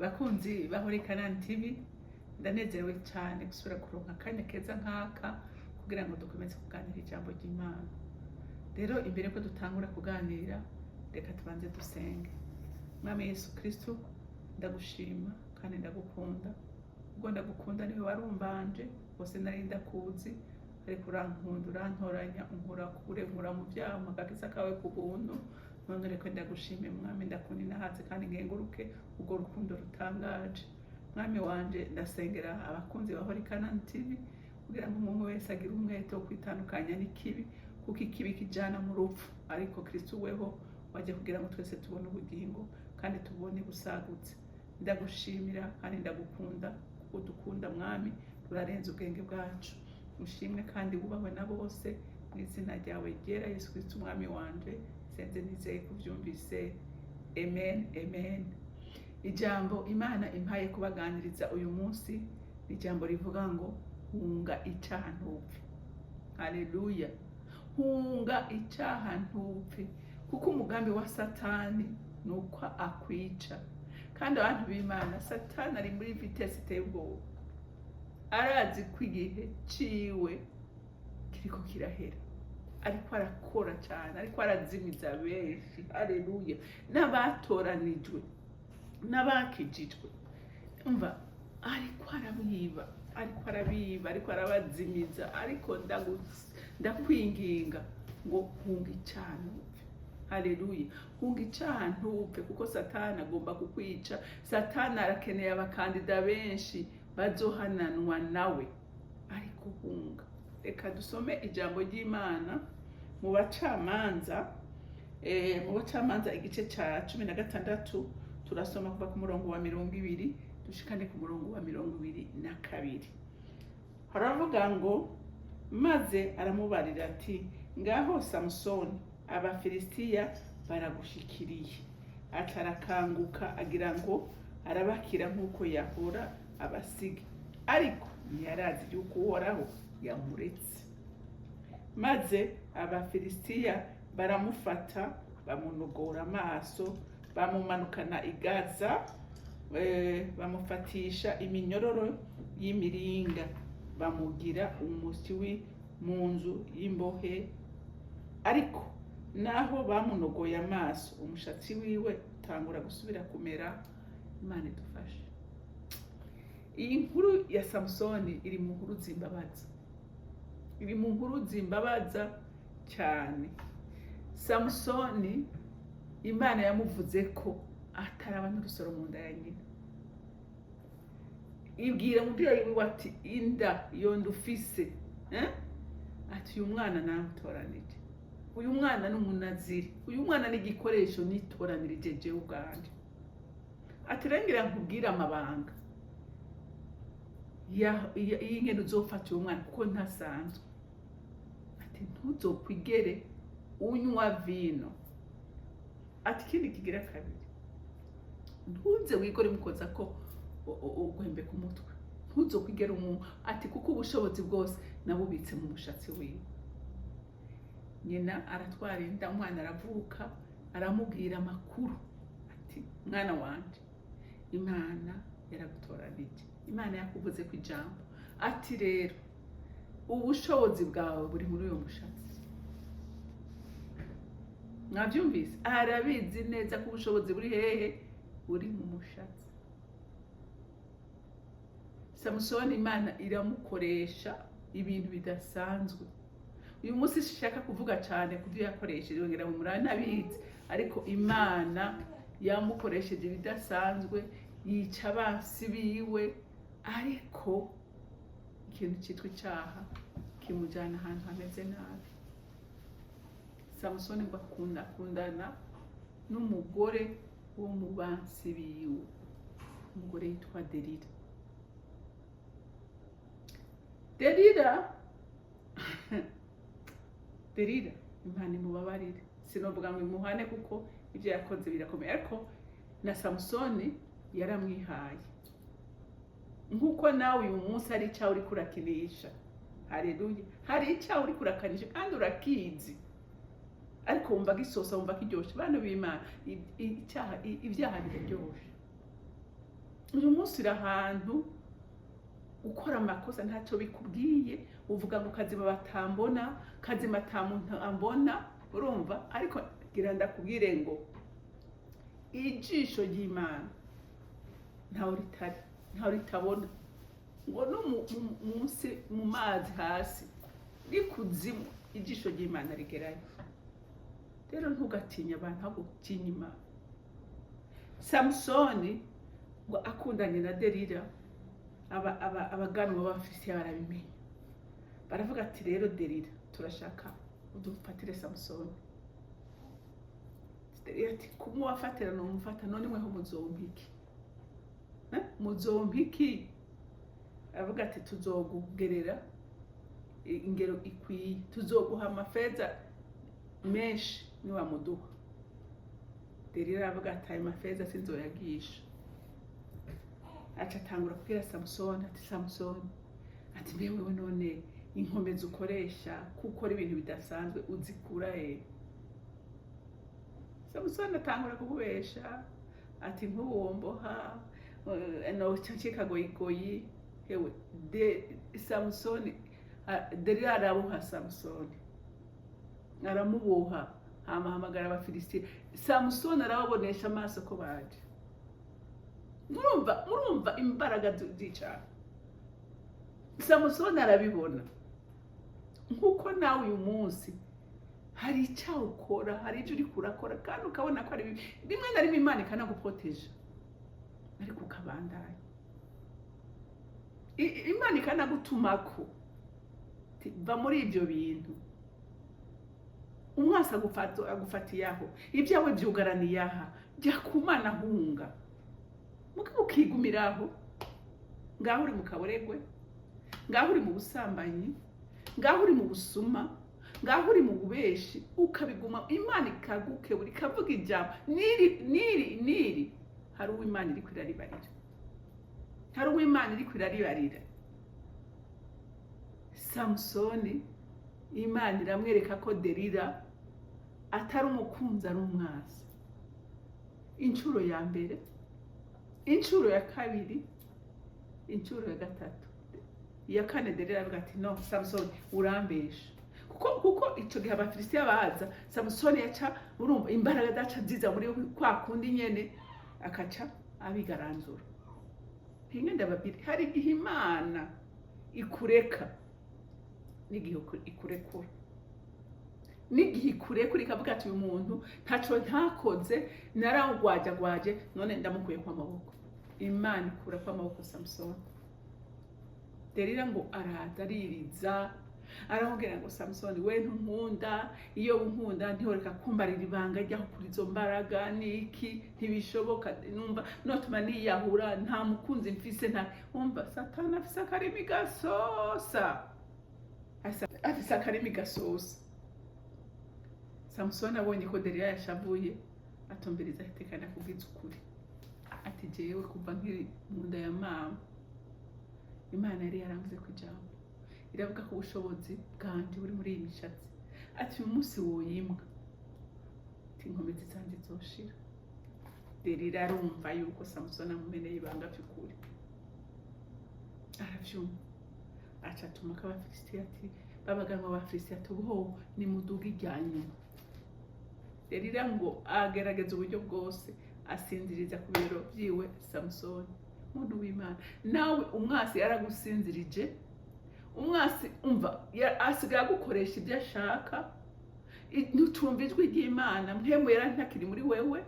Bakunzi ba Holy Canaan TV, ndanezerewe cyane gusubira kuronka akanya keza nk'aka kugira ngo dukomeze kuganira ijambo ry'Imana. Rero imbere ko dutangura kuganira, reka tubanze dusenge. Mwami Yesu Kristo, ndagushima kandi ndagukunda. Ubwo ndagukunda niwe warumbanje bose, nari ndakuzi, ariko urankunda, urantoranya, unkura kure, nkura mu byaha, umpa agakiza kawe ku buntu. None reka ndagushime Mwami, ndakunda inahatse kandi ngenguruke urwo rukundo rutangaje. Mwami wanje, ndasengera abakunzi ba Holy Canaan TV kugira ngo umuntu wese agire umwete wo kwitandukanya n'ikibi, kuko ikibi kijana mu rupfu, ariko Kristo weho wajya kugira ngo twese tubone ubugingo kandi tubone busagutse. Ndagushimira kandi ndagukunda kuko udukunda Mwami rurarenze ubwenge bwacu. Ushimwe kandi wubahwe na bose mu izina ryawe ryera Yesu Kristo Umwami wanje, senze nizeye kubyumvise. Amen, amen. Ijambo Imana impaye kubaganiriza uyu munsi ni ijambo rivuga ngo hunga icyaha ntupfe. Haleluya! Hunga icyaha ntupfe, kuko umugambi wa Satani ni uko akwica. Kandi abantu b'Imana, Satani ari muri vitesse iteye ubwoba. Arazi ko igihe ciwe kiriko kirahera, ariko arakora cyane, ariko arazimiza benshi. Haleluya! N'abatoranijwe n'abakijijwe, umva, ariko arabiba, ariko arabiba, ariko arabazimiza. Ariko ndakwinginga ngo hunga icyaha ntupfe. Haleluya! Hunga icyaha ntupfe, kuko Satani agomba kukwica. Satani arakeneye abakandida benshi bazohananwa nawe, ariko hunga. Reka dusome ijambo ry'Imana mu Bacamanza, mu Bacamanza igice cya 16. Turasoma kuva ku murongo wa 20 dushikane ku murongo wa 22. Haravuga ngo: "Maze aramubarira ati: 'Ngaho Samusoni, Abafilisitiya baragushikiriye.' Aca arakanguka, agira ngo arabakira nk'uko yahora abasiga, ariko ntiyarazi yuko Uhoraho yamuretse. Maze Abafilisitiya baramufata, bamunogora amaso, bamumanukana i Gaza, bamufatisha iminyororo y'imiringa, bamugira umusyi mu nzu y'imbohe. Ariko naho bamunogoye amaso, umushatsi wiwe utangura gusubira kumera.'" Imana idufashe. Iyi nkuru ya Samusoni iri mu nkuru zimbabaza, iri mu nkuru zimbabaza cyane. Samusoni, Imana yamuvuze ko ataraba n'urusoro mu nda ya nyina. Ibwira umubyeyi wiwe ati: "Inda iyo ndufise, eh? Ati: 'Uyu mwana namutoranije, uyu mwana ni umunaziri, uyu mwana ni igikoresho nitoranirije jewe ubwanje.' Ati: 'Rengera nkubwire amabanga y'ingene uzofata uyu mwana, kuko ntasanzwe.' Ati: 'Ntuzokwigere unywa vino.' Ati: 'Ikindi kigira kabiri, ntuze wigore mukoza ko ugwembe ku mutwe, ntuzokwigere umu.' Ati: 'Kuko ubushobozi bwose nabubitse mu mushatsi wiwe.' Nyina aratwara inda, umwana aravuka. Aramubwira amakuru ati: 'Mwana wanje, Imana yaragutoranije, Imana yakuvuze ku ijambo.' Ati: 'Rero ubushobozi bwawe buri muri uyu mushatsi.' Mwabyumvise? Arabizi neza ko ubushobozi buri hehe? Buri mu mushatsi. Samusoni, Imana iramukoresha ibintu bidasanzwe. Uyu munsi sishaka kuvuga cyane ku byo yakoresheje, ngira ngo muranabizi, ariko Imana yamukoresheje ibidasanzwe, yica abansi biwe. Ariko ikintu cyitwa icyaha kimujyana ahantu hameze nabi. Samusoni ngo akunda akundana n'umugore wo mu bansi biwe, umugore yitwa Delila. Delila, Delila, Imana imubabarire, sinovuga ngo imuhane kuko ibyo yakoze birakomeye, ariko na Samusoni yaramwihaye nk'uko nawe uyu munsi hari icyaha uriko urakinisha. Haleluya! Hari icyaha uriko urakanisha kandi urakizi, ariko wumva gisosa, wumva kiryoshe. Bana b'Imana, icyaha, ibyaha biraryoshe. Uyu munsi uri ahantu ukora amakosa ntacyo bikubwiye, uvuga ngo kazima batambona, kazima ata muntu ambona, urumva? Ariko gira ndakubwire ngo ijisho ry'Imana ntawe ritari, ntawe ritabona, ngo no munsi mu mazi hasi n'ikuzimu ijisho ry'Imana rigerayo. Rero ntugatinye abantu, ahubwo utinya Imana. Samusoni ngo akundanye na Delila, abaganwa b'Abafilisitiya barabimenya, baravuga ati: "Rero Delila, turashaka udufatire Samusoni." Delila ati: "Kumubafatira numufata, none mweho muzompa iki? Eh? Muzompa iki?" Aravuga ati: "Tuzokugerera ingero ikwiye, tuzoguha amafeza menshi niwamuduha." Delila aravuga ati: "Ayo mafeza sinzoyagisha." Aca atangura kubwira Samusoni ati: "Samusoni," ati, "mbe wewe none inkomezi ukoresha ko ukora ibintu bidasanzwe uzikura he?" Samusoni atangura kumubesha ati: "Nk'ubu womboha noca ncikagoyigoyi." Hewe de Samusoni, Delila araboha Samusoni, aramuboha, hama ahamagara Abafilisitiya. Samusoni arababonesha amaso ko baje. Murumva imbaraga z'icyaha. Samusoni arabibona. Nk'uko nawe uyu munsi hari icyaha ukora, hari ibyo uri kurakora kandi ukabona ko ari bibi, rimwe na rimwe Imana ikanaguproteja ariko ukabandanya. Imana ikanagutumako ati, "Va muri ibyo bintu." Umwasi agufatiye aho, ibyawe byugaraniye aha, jya ku Mana, hunga. Mugabo ukigumiraho ngaho, uri mu kaboregwe, ngaho uri mu busambanyi, ngaho uri mu busuma, ngaho uri mu bubeshi, ukabiguma. Imana ikagukebura, ikavuga ijambo niri niri niri. Hari uwo Imana iri kwiraribarira, hari uwo Imana iri kwiraribarira. Samusoni Imana iramwereka ko Delila atari umukunzi, ari umwasi. Inshuro ya mbere, inshuro ya kabiri, inshuro ya gatatu, iya kane, Delila aravuga ati: "No, Samusoni, urambesha." Kuko icyo gihe Abafilisitiya baza, Samusoni yaca, urumva, imbaraga daca ziza muri kwa kundi nyene, akaca abigaranzura. Hinge ndababwira, hari igihe Imana ikureka n'igihe ikurekura, n'igihe ikurekura ikavuga ati: "Uyu muntu ntaco ntakoze, narawugwajagwaje, none ndamukuyeko amaboko." Imana ikurako amaboko Samusoni. Delila ngo araza aririza, aramubwira ngo: "Samusoni, we ntunkunda, iyo unkunda ntiworeka kumbarira ibanga ryaho kuri izo mbaraga niki, ntibishoboka, numva notuma niyahura, nta mukunzi mfise." Nta umva, Satani afise akarimi gasosa, afise akarimi gasosa. Samusoni abonye ko Delila yashavuye, atumviriza, atekana kubwiza ukuri, ati: "Jewe kuva nkiri mu nda ya mama, Imana yari yaramvuze ku ijambo, iravuga ko ubushobozi bwanje buri muri iyi mishatsi." Ati: "Uyu munsi woyimbwa," ati, "inkomezi zanje zoshira." Delila arumva yuko Samusoni amumeneye ibanga by'ukuri, aravyumva, aca atuma ko Abafilisitiya, ati babaganwa b'Abafilisitiya, ati: "Ubu nimuduga irya nyuma." Delila ngo agerageza uburyo bwose, asinziriza ku biro byiwe Samusoni. Muntu w'Imana, nawe umwasi yaragusinzirije. Umwasi, umva, asigaye agukoresha ibyo ashaka. Ntutumva ijwi ry'Imana, mpemu yera ntakiri muri wewe,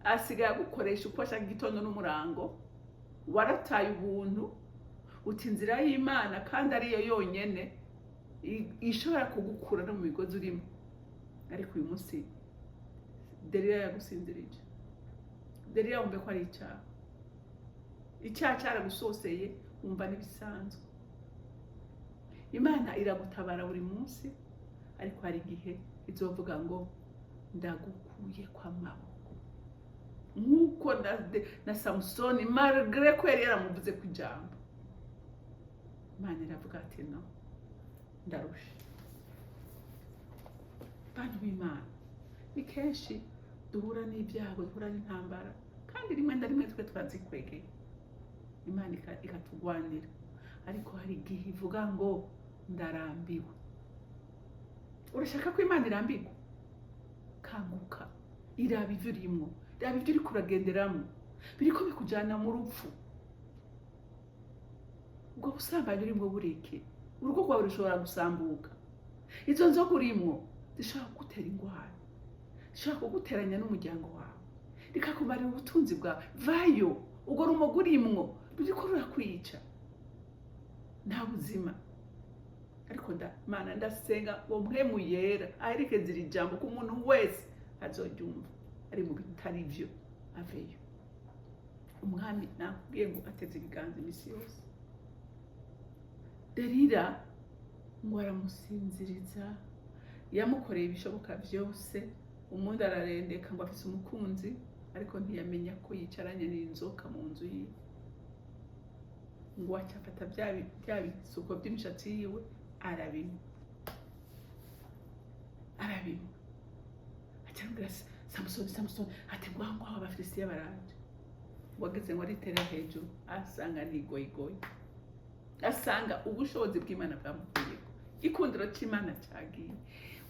asigaye agukoresha uko ashaka igitondo n'umurango. Warataye ubuntu, uti inzira y'Imana kandi ariyo yonyene ishobora kugukura no mu migozi urimo. Ariko uyu munsi Delila yagusinzirije. Delila wumve ko ari icyaha, icyaha cyaragusoseye, wumva n'ibisanzwe. Imana iragutabara buri munsi, ariko hari igihe izovuga ngo: "Ndagukuye kw'amaboko," nk'uko na Samusoni, malgré ko yari yaramuvuze ku ijambo, Imana iravuga ati: "No, ndarusha." Bantu b'Imana, ni kenshi duhura n'ibyago, duhura n'intambara, kandi Kandi rimwe na rimwe twe twazikwegeye, Imana ikatugwanira. Ariko hari igihe ivuga ngo ndarambiwe. Urashaka ko Imana irambirwa? Kanguka, iraba ivyo urimwo, raba ibyo uriko uragenderamo biriko bikujana mu rupfu. Ubwo busambanyi urimwo bureke, urugo rwawe rushobora gusambuka. Izo nzoga urimwo zishobora kugutera ingwara, zishobora kuguteranya n'umuryango wawe, rikakumarira ubutunzi bwawe. Vayo. Urwo rumogo urimwo ruriko rurakwica, nta buzima. Ariko Mana, ndasenga ngo Mpwemu Yera aherekeze iri jambo ku muntu wese azoryumva ari mu bitari byo, aveyo. Umwami nakubwiye ngo ateze ibiganza iminsi yose. Delila ngo aramusinziriza, yamukoreye ibishoboka byose. Umundi ararendeka ngo afise umukunzi, ariko ntiyamenya ko yicaranye n'inzoka mu nzu yiwe. Ngo acafata bya bisuko by'imishatsi yiwe, arabinywa, arabinywa. Aca aramubwira: "Samusoni, Samusoni," ati: "Ngwaho, ngwaho, Abafilisitiya baraje." Wageze ngo aritera hejuru, asanga ni goyigoyi, asanga ubushobozi bw'Imana bwamuvuyeko, igikundiro cy'Imana cyagiye.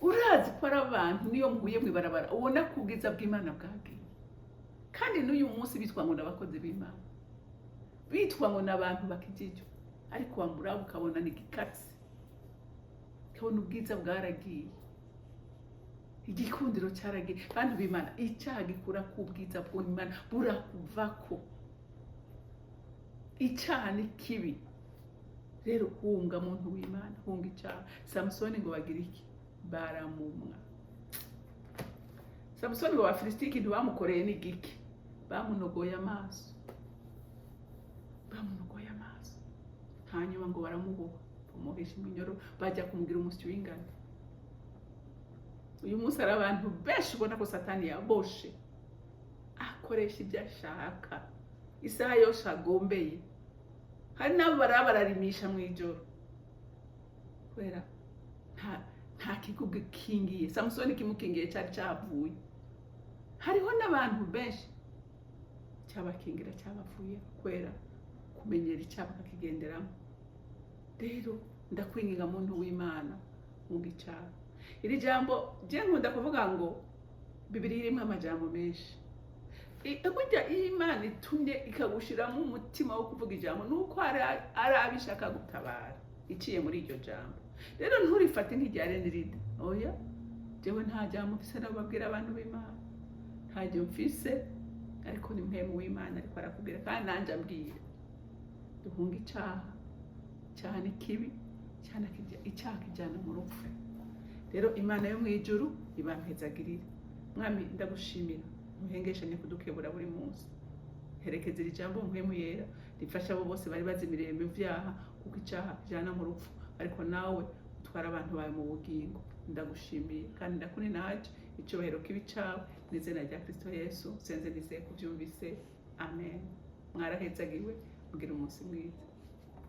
Urazi ko ari abantu niyo muhuye mw'ibarabara ubona ko ubwiza bw'Imana bwagiye. Kandi n'uyu munsi bitwa ngo ni abakozi b'Imana, bitwa ngo ni abantu bakijijwe, ariko wamuraba ukabona ni igikatsi, ukabona ubwiza bwaragiye, igikundiro cyaragiye. Bantu b'Imana, icyaha gikura ku bwiza bw'Imana, burakuvako. Icyaha ni kibi. Rero hunga, muntu w'Imana, hunga icyaha. Samusoni ngo bagira iki? Baramumwa. Samusoni ngo Abafilisitiya ikintu bamukoreye ni giki? Bamunogoye amaso, bamunogoye amaso. Hanyuma ngo baramuboha, bamubohesha iminyoro, bajya kumugira umusyi w'ingano. Uyu munsi hari abantu benshi ubona ko Satani yaboshe, akoresha ibyo ashaka isaha yose agombeye. Hari n'abo baraba bararimisha mu ijoro kubera nta kigo gikingiye. Samusoni kimukingiye cyari cyavuye. Hariho n'abantu benshi cyabakingira cyabavuye kubera kumenyera icyaha bakakigenderamo. Rero ndakwinginga, muntu w'Imana, hunga icyaha. Iri jambo je nkunda kuvuga ngo Bibiri irimo amajambo menshi. Burya iyo Imana itumye ikagushiramo umutima wo kuvuga ijambo, nuko ari abo ishaka gutabara iciye muri iryo jambo. Rero nturifate nk'irya Renirida. Oya, jewe nta jambo mfise nababwira abantu b'Imana, ntaryo mfise, ariko ni Mpwemu w'Imana ariko arakubwira kandi nanjye ambwira. Duhunge icaha. Icyaha ni kibi, icyaha kijyana mu rupfu. Rero Imana yo mu ijuru ibampezagirire. Mwami, ndagushimira muhengeshanye kudukebura buri munsi. Herekeza iri jambo, Mpwemu Yera, rifasha abo bose bari bazimiriye mu byaha, kuko icyaha kijyana mu rupfu, ariko nawe utwara abantu bawe mu bugingo. Ndagushimiye kandi ndakuninaje, icyubahiro kibi cyawe, mu izina rya Kristo Yesu senze nizeye kubyumvise, amen. Mwarahezagiwe, mugira umunsi mwiza.